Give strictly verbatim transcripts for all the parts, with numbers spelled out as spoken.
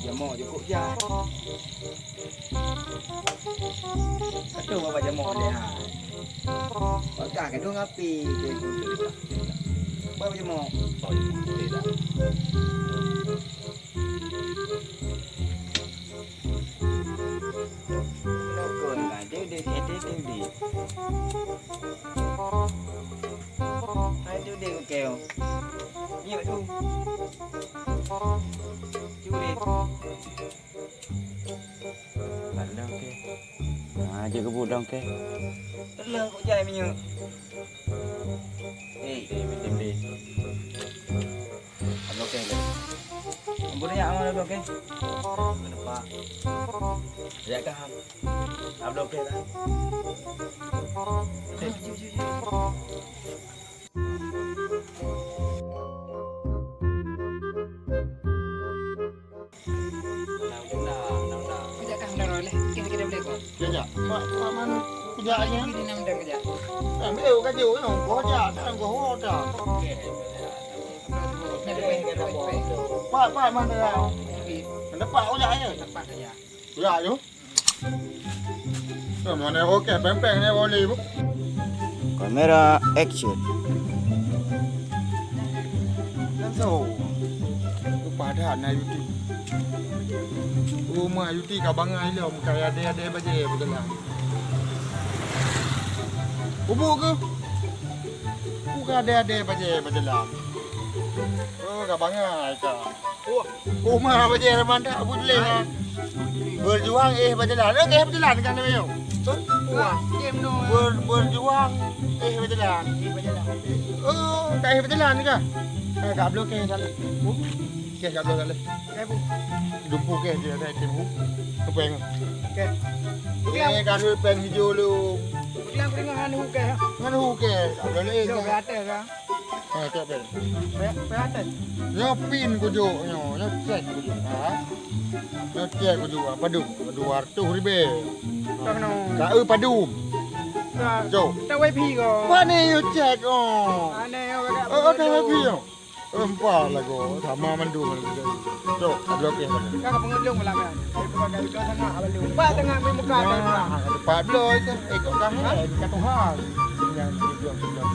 Jamok jukuk jak. Aduh, bapak jamok lé ha. Pakai kandung api. Bapak jamok. Nokon lah, dek, dek, dek, dek, dek. Hai tu dek, okey, oh. Nyok tu. Curi. Padang, okey. Nah, aja kebut dong, okey. Telah kok jai minyak. Eh, eh, minjem deh. Abloh keng lé. Ampun ya, aman abloh keng. Kenapa? Ya kah? Abloh keng lah. Eh. Kejak kah mendorong leh? Kita, kita boleh kok. Kejak. Mak, mak mana? Kejak aja. Di nama dah kejak. Kan beu kaju yang kau jak, kan kau hoda. Pak, pak mana ya? Ada pak kau jak aja. Pak aja. Kujak aja. Mana okey, peng-peng ni boleh bu. Kamera action. Langsung. Lupa dah na YouTube. Rumah Yuti ka bangai lom, ka adé-adé bajèe beujalan. Ubuk ke? Bukan adé-adé bajèe beujalan. Oh, ka bangai ka. Rumah bajèe Raman dak butleh. Berjuang eh beujalan. Eh, eh beujalan kan lewat. Ber, berjuang eh beujalan. Oh, tak eh beujalan ke? Eh, ka bloke sana. Oke, siap dulu, siap dulu. Oke, Bu. Dumpu ke dia saya tim Bu. Kepeng. Oke. Oke, kan lu peng hijau lu. Oke, aku dengar anu oke ya. Kan oke. Siap dulu, eh. Siap, ke atas ya. Ha, siap, peng. Pe, pe atas. Nyo pin kujuk, nyo, nyo cek kujuk. Ha. Nyo cek kujuk, apa tu? Dua ratus ribu. Kau kena. Kau padu. Tak, jom. Tak wifi kau. Mana nyo cek, oh? Mana nyo kau tak. Oh, tak wifi, oh. Empat lagu sama mandum. Cok, bloke. Ka pengunjung ulangan. Dari keluarga itu sangat abang lu. Empat tengah main muka ada. Nah, empat belas itu. Eh, kok dah, eh, dekat Tuhan. Yang tujuh belas.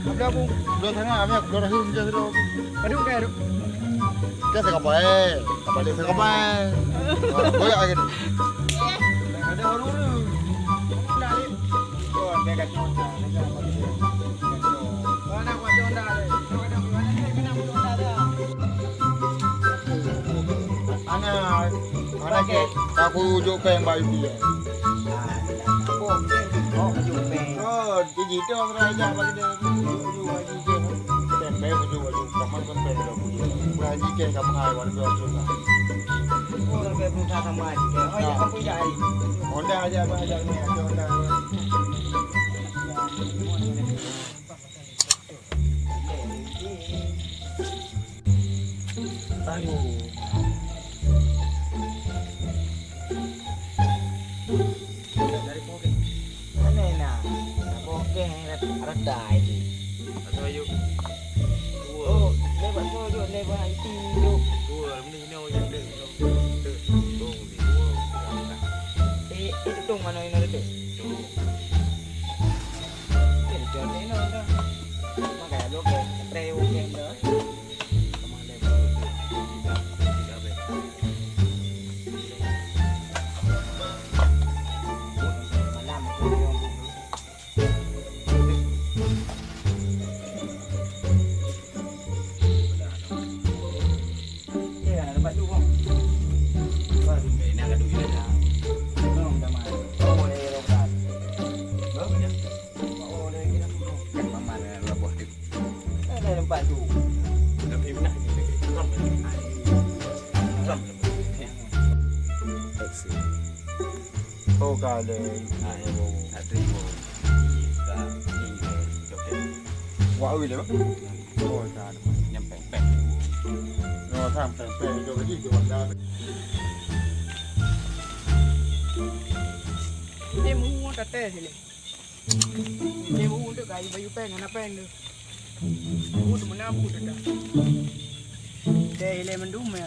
Abang aku. Dua sangat, abang aku dua rahim je tu. Aduh, kayak aduh. Kita sekapai. Kapal dia sekapai. Boyak lagi. Ada orang. Anak, anak ke, aku ujuk peng bayu dia. Oh, jadi tu orang raja bagi dia ujuk baju dia. Peng, peng ujuk baju, kamar peng, peng ujuk baju. Bukan jike kamar warga tu lah. Oh, lebih berusaha sama aja. Oh, ya, aku jadi. Honda aja, apa aja ni, ada Honda. Aduh. Dari poket. Mana nak? Poket rata itu. Atau ayo. Oh, lewat tu, lewat itu. Dua, mending ni orang yang Eh, itu dong mana ini ada tu? Eh, jangan ini ada. Makanya lo ke, try oke dah. Malam tu. Action. Oh, ka lé. Ah, ya, oh. Nak terima. Ka, ni, eh, cok, eh. Wak ui lé, bang? Oh, ka lé. Nyampe, peng. Oh, sampai, peng. Jom lagi, jom lagi. Dia mau kata sini. Dia mau untuk kayu bayu peng, anak peng tu. Mau tu mana aku dah. Deh, ilèe mandum ya.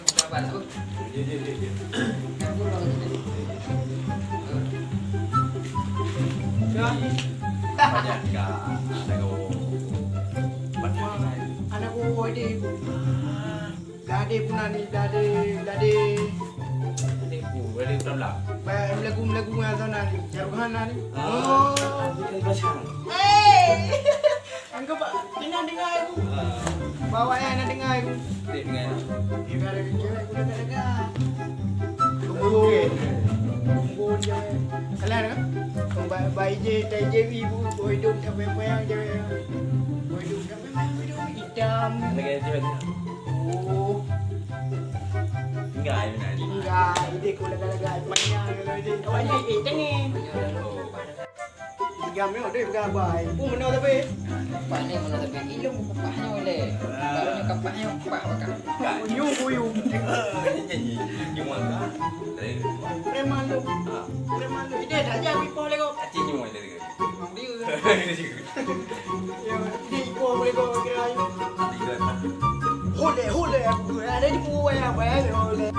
Sabar, Bu. Ya, ya, ya, ya. Ya. Banyak, Kak. Ada kau. Banyak. Anak buah dia, Bu. Gade pun ada, gade, gade. Gade, Bu. Gade, belah-belah. Ba-, melagu-melagu ngon sana ni. Jaruhan ni. Ah, oh. Bukan pasang. Hei! Anggap apa? Kena dengar aku. Ah. Bawa ya, nak dengar aku. Dia dengar. Dia dah ada cewek, aku dah tak dengar. Okey. Kumpul je. Kalian kan? Ba-, ba-, ije, tak ije, ibu, boy, dong, tak payah-payah je. Boy, dong, tak payah-payah, boy, dong, hitam. Lagi ada cewek. Oh. Tinggal, benar. Tinggal. Ide ku lagak-lagak, panjang, lagak, ide. Awak ni, eh, tengok. Tiga minit deh peugah bai. Pun meunoe tapi. Kapah ni meunoe tapi. Ilong kapah nyoe lé. Baru nyoe kapah nyoe, kapah bakah. Kuyueng, kuyueng. Nyanyi, nyanyi. Nyanyi mangga. Preman tu. Ah. Preman tu. Ide tak ajar pipoh lé kau. Acil nyoe lé. Memang dia. Ya, ide pipoh lé kau kira ayu. Tiga. Hole, hole aku tu. Ada di buah ya, bayar hole.